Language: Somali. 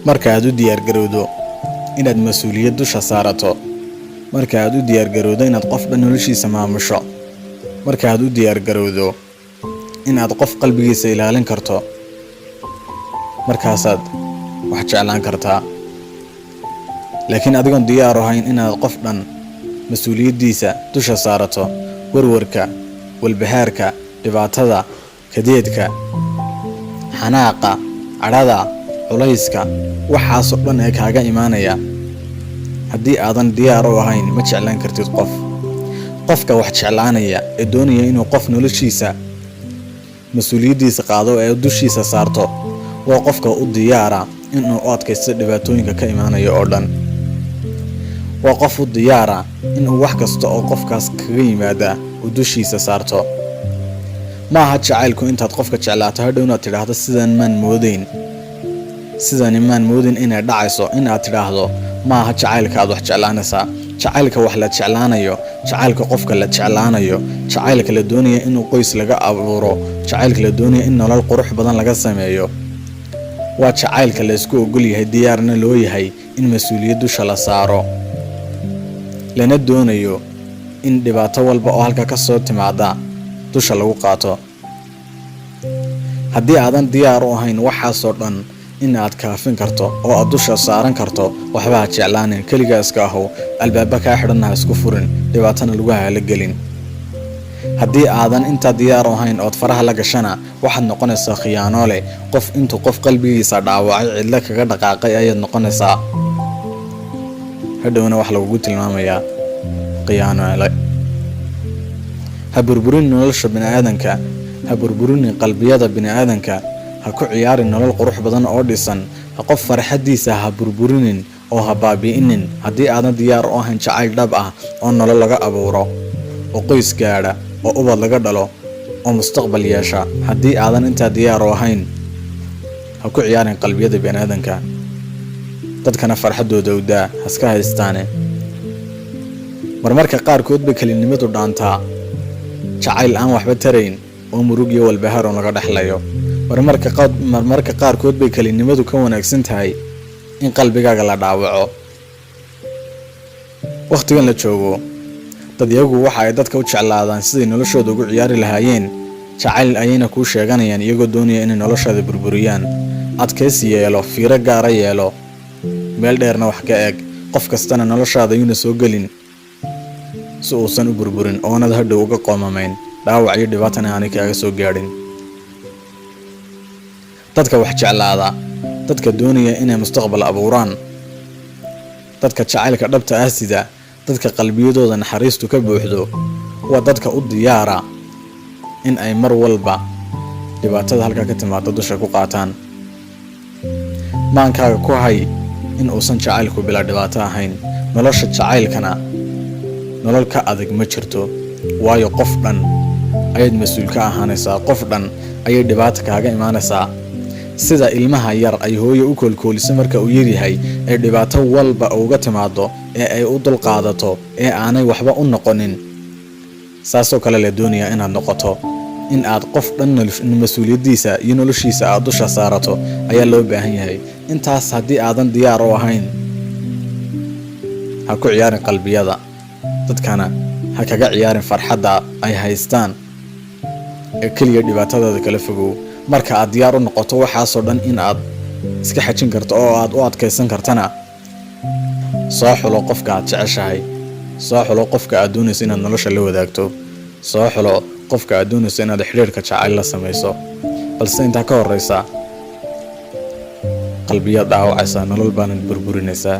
Marka aad u diyaargarowdo inaad mas-uuliyad dusha saarato, marka aad u diyaargarowdo inaad qof dhan noloshiisa maamusho, marka aad u diyaargarowdo inaad qof qalbigiisa ilaalin karto, markaasaad wax jeclaan kartaa. Laakiin adigoon diyaar ahayn inaad qof dhan mas-uuliyaddiisa dusha saarato, warwarka, walbahaarka, dhibaatada, kadeedka, xanaaqa, cadhada, culayska, waxaasoo dhan ee kaaga imaanaya, haddii aadan diyaar u ahayn, ma jeclaan kartid qof. Qofka wax jeclaanaya ee doonaya inuu qof noloshiisa mas-uuliyaddiisa qaado ee dushiisa saarto waa qofka u diyaara inuu u adkaysto dhibaatooyinka ka imaanaya oo dhan. Waa qof u diyaara inuu wax kasta oo qofkaas kaga yimaada uu dushiisa saarto. Ma aha jacaylku intaad qofka jeclaato hadhow inaad tidhaahdo, "Sidan maan moodeyn, sidani maan moodin inay dhacayso," inaad tidhaahdo ma aha jacaylka aad wax jeclaanaysaa. Jacaylka wax la jeclaanayo, jacaylka qofka la jeclaanayo, jacaylka la doonaya inuu qoys laga abuuro, jacaylka la doonaya in nolol qurux badan laga sameeyo, waa jacaylka la isku ogol yahay, diyaarna loo yahay in mas-uuliyad dusha la saaro, lana doonayo in dhibaato walba oo halka ka soo timaada dusha lagu qaato. Haddii aadan diyaar u ahayn waxaasoo dhan in aad kaafin karto oo aad dusha saaran karto, waxba ha jeclaanin. Keligaa iska ahow, albaaba kaa xidhanna ha isku furin, dhibaatana lagu hala gelin. Haddii aadan intaa diyaar u ahayn ood faraha la gashana, waxaad noqonaysaa khiyaanoole. Qof intuu qof qalbigiisa dhaawacay cidlo kaga dhaqaaqay ayaad noqonaysaa. Hadhowna wax lagugu tilmaamayaa khiyaanoole. Ha burburin nolosha bini'aadanka, ha burburinin qalbiyada bini'aadanka, ha ku ciyaarin nolol qurux badan oo dhisan. Ha qof farxaddiisa ha burburinin oo ha baabi'inin haddii aadan diyaar u ahayn jacayl dhab ah oo nolol laga abuuro, oo qoys gaadha, oo ubad laga dhalo, oo mustaqbal yeesha. Haddii aadan intaa diyaar u ahayn, ha ku ciyaarin qalbiyada bini'aadanka. Dadkana farxaddooda u daa, haska haystaane. Marmarka qaarkood bay kelinimadu dhaantaa jacayl aan waxba tarayn oo murug iyo walbahaar un laga dhexlayo. Marmarka qaarkood bay kelinimadu ka wanaagsan tahay in qalbigaaga la dhaawaco. Wakhtigan la joogo, dad iyagu waxa ay dadka u jeclaadaan siday noloshooda ugu ciyaari lahaayeen. Jacayl ayayna kuu sheeganayaan iyagoo doonaya inay noloshaada burburiyaan. Adkaysi yeelo, fiiro gaara yeelo, meel dheerna wax ka eeg. Qof kastana noloshaada yuuna soo gelin si uusan u burburin oonad hadhow uga qoomamayn, dhaawac iyo dhibaatana aanay kaaga soo gaadhin. Dadka wax jeclaada, dadka doonaya inay mustaqbal abuuraan, dadka jacaylka dhabta ah sida, dadka qalbiyadooda naxariistu ka buuxdo, waa dadka u diyaara in ay mar walba dhibaatada halkaa ka timaado dusha ku qaataan. Maankaaga ku hay in uusan jacaylku bilaa dhibaato ahayn. Nolosha jacaylkana nolol ka adag ma jirto, waayo qof dhan ayaad mas-uul ka ahaanaysaa, qof dhan ayay dhibaata kaaga imaanaysaa. Sida ilmaha yar ay hooyo u koolkooliso marka uu yaryahay ee dhibaato walba uga timaado ee ay u dulqaadato ee aanay waxba u noqonin, saasoo kale la doonayaa inaad noqoto. In aad qof dhan mas-uuliyaddiisa iyo noloshiisa aad dusha saarato ayaa loo baahan yahay. Intaas haddii aadan diyaar u ahayn, ha ku ciyaarin qalbiyada dadkana, ha kaga ciyaarin farxadda ay haystaan ee keliya dhibaatadaada kala fogow. Marka aad diyaar u noqoto waxaasoo dhan in aad iska xajin karto oo aad u adkaysan kartana, soo xulo qofka aad jeceshahay, soo xulo qofka aad doonayso inaad nolosha la wadaagto, soo xulo qofka aad doonayso inaad xidhiirka jacayl la samayso. Balse intaa ka horeysa, qalbiyaad dhaawacaysaa, nolol baanad burburinaysaa.